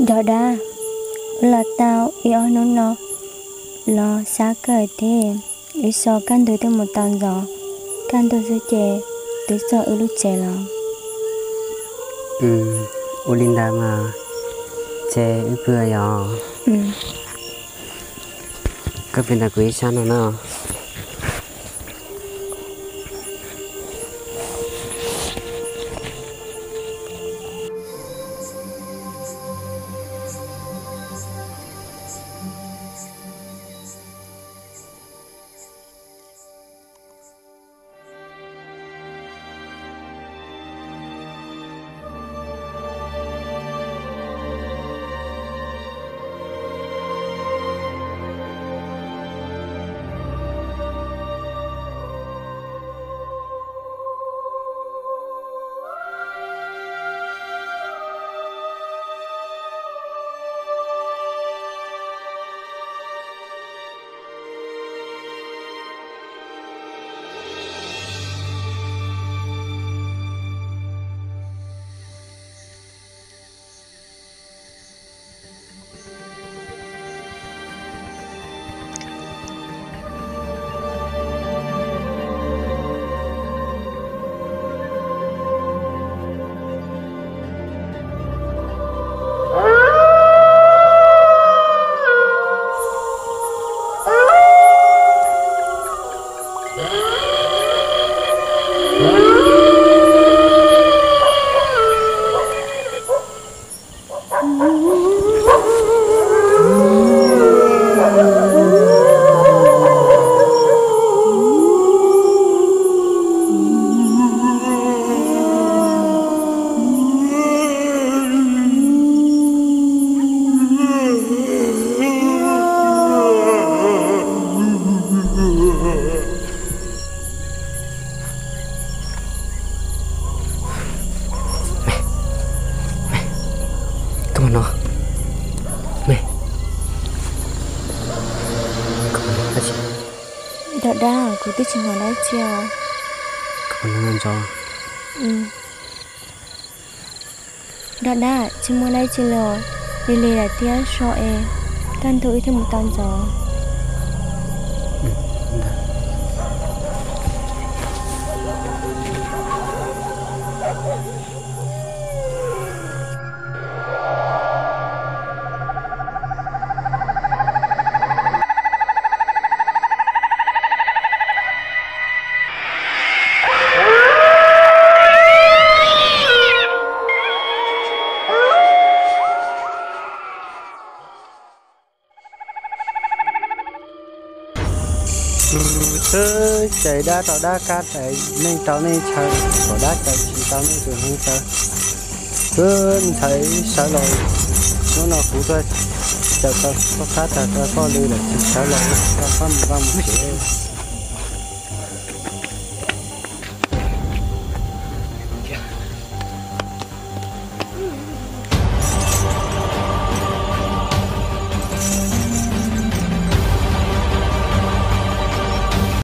Dog dab, wb los tau ib ob hnub no los xav kawg thiab, wb so kaj ntug twb mus tau ntxov, kaj ntug xwb ces twb txog wb lub tsev los. Ua li ntawd mas ces wb pw yom. Koj pw ntawm kuv ib sab no na. Koj mus no. Me, koj mus no dab tsi? Dog dab, kuv twb tsis hnov dab tsi os. Koj mus no ntso. Dog dab, tsis muaj dab tsi li os, lig lig lawm thiab so es kaj ntug wb thiaj mus tau ntxov. Xwb ces dab rau dab kab tais, neej tau neej chaw, kom dab tais tsis tau neej tus neeg chaw. Twb ntxhais sawv los, hnub no kuv tuaj caum tau koj qab tag tau koj li lawm, tsis sawv los, koj qab mus vaj mus tsev.